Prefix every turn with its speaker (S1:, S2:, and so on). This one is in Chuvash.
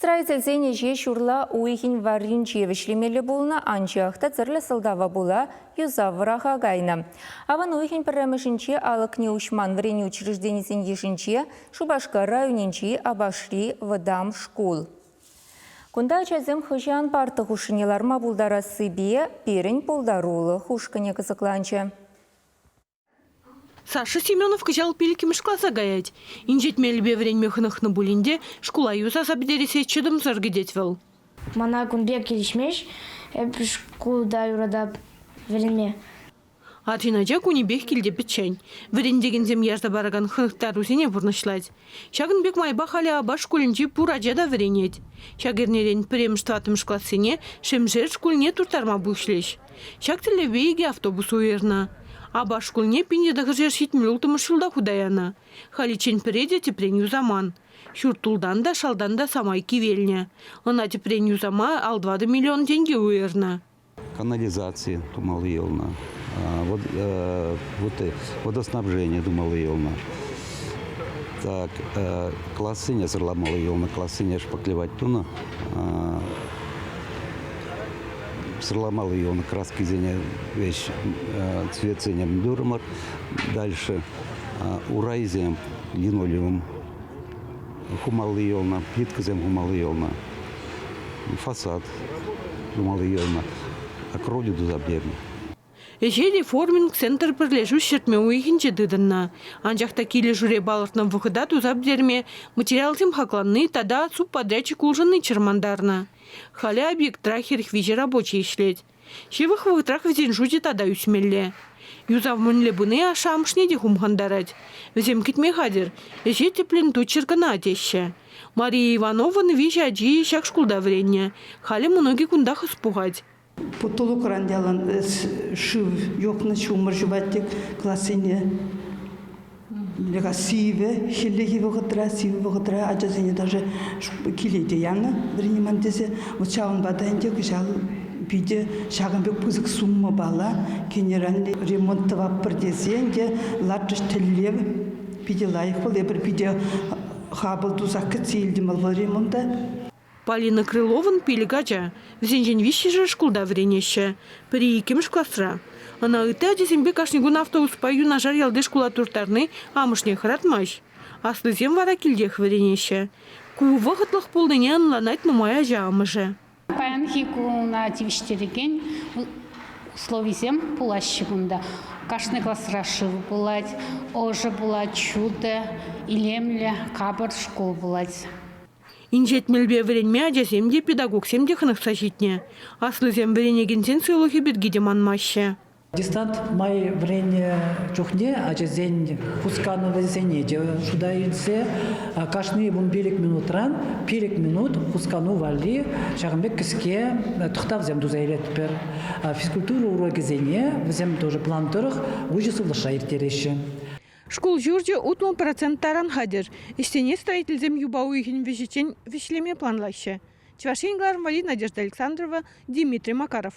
S1: Строительсен ӗҫе ҫурла уйӑхӗн варринче вӗҫлемелле пулнӑ, анчах та тӗрлӗ сӑлтава пула юсав вӑраха кайнӑ. Авӑн уйӑхӗн пӗрремӗшӗнче алӑкне уҫман вӗренӳ учрежденисен йышӗнче Шупашкар районӗнчи Апашри вӑтам шкул. Кунта ачасем хӑҫан парта хушшине ларма пултарассипе пирӗн пултарулӑх ушкӑнӗ кӑсӑкланчӗ.
S2: Саша Семенов кӑҫал пиллӗкмӗш класа каять. Инҫет мелӗпе вӗренме хӑнӑхнӑ пулин те шкула юсаса пӗтерессе чӑтӑмсӑр кӗтет вӑл.
S3: Мана кун пек килӗшмест. Эп шкулта юратап вӗренме.
S2: Арҫын ача кунӗпех килте пӗччен. Вӗрентекенсем ярса паракан хӑнӑхтарусене пурнӑҫлать. Ҫакӑн пек майпа халӗ Апаш шкулӗнчи пур ача та вӗренет. Ҫак эрнерен пӗрремӗш-тӑваттӑмӗш классене Шемшер шкулне турттарма пуҫлӗҫ. Ҫак тӗллевпе икӗ автобус уйӑрнӑ. Апаш шкулне 1976 ҫулта хута янӑ. Халиччен пӗрре те тӗпрен юсаман. Ҫурт тултан та, шалтан та самай кивелнӗ. Ӑна тӗпрен юсама 54 миллион тенкӗ уйӑрнӑ.
S4: Канализаци тумалли юлнӑ, водоснабжение тумалли юлнӑ. Так, классене сӑрламалли юлнӑ, классене шпаклевать тунӑ. Сӑрламалли юлнӑ краскисене веҫ цветсене турӑмӑр. Дальше урайсем линолеум хумалли юлнӑ, плиткӑсем хумалли юлнӑ. Фасад тумалли юлнӑ, кровлю туса пӗтернӗ.
S2: Ӗҫе реформинг центр пӗрлешӳ ҫӗртме уйӑхӗнче тытӑннӑ. Анчах та килӗшӳре палӑртнӑ вӑхӑта туса пӗтерме материалсем хакланни тата субподрядчик улшӑнни чӑрмантарнӑ. Халӗ объектра 43 рабочи ӗҫлет. Ҫывӑх вӑхӑтрах вӗсен шучӗ тата ӳсмелле. Юсав мӗнле пыни ашшӗ-амӑшне те хумхантарать. Вӗсем кӗтме хатӗр, ӗҫе тӗплӗн туччӑр кӑна теҫҫӗ. Мария Ивановӑн виҫӗ ачи ҫак шкулта вӗреннӗ. Халӗ мӑнукӗ кунтах ӑс пухать.
S5: Потолокран ялан шыв юхнӑ, ҫумӑр ҫӑвать тек классене. Сивӗ, хӗллехи вӑхӑтра, сивӗ вӑхӑтра ачасене даже киле те янӑ вӗренеман тесе. Вот ҫавӑнпа та ӗнтӗ кӑҫал питӗ ҫакӑн пек пысӑк суммӑпала генеральный ремонт тӑватпӑр тесе ӗнтӗ лартрӗҫ тӗллев. Питӗ лайӑх вӑл. Эпир питӗ хапӑл тусах кӗтсе илтӗмӗр вӑл ремонта.
S2: Полина Крыловӑн пилӗк ача. Вӗсенчен виҫҫӗшӗ шкулта вӗренеҫҫӗ. Пӗри иккӗмӗш класра. Ӑна ытти ачасемпе кашни кун автобуспа юнашар ялти шкула турттарни амӑшне хӑратмасть. Аслисем вара килтех вӗренеҫҫӗ. Ку вӑхӑтлӑх пулнине ӑнланать нумай ача амӑшӗ.
S6: Паянхи куна тивӗҫтерекен условисем пулаҫҫӗ кунта. Кашни класра шыв пулать, ӑшӑ пулать, ҫутӑ, илемлӗ, капӑр шкул пулать.
S2: Инҫет мелпе вӗренме ачасем те, педагогсем те хӑнӑхса ҫитнӗ. Аслисем вӗренекенсен сывлӑхӗ пирки те манмаҫҫӗ.
S7: Дистант май вӗреннӗ чухне ачасен хусканӑвӗсене те шута илсе кашни 15 минутран 5 минут хускану валли ҫакӑн пек кӗске тӑхтавсем туса илетпӗр. Физкультура урокӗсене вӗсем тоже план тӑрӑх уҫӑ сывлӑшра ирттереҫҫӗ.
S2: Шкул ҫурчӗ 60% таран хатӗр. Ӗҫсене строительсем юпа уйӑхӗн вӗҫӗччен вӗҫлеме планлаҫҫӗ. Чӑваш Ен кӑларӑм валли Надежда Александрова, Дмитрий Макаров.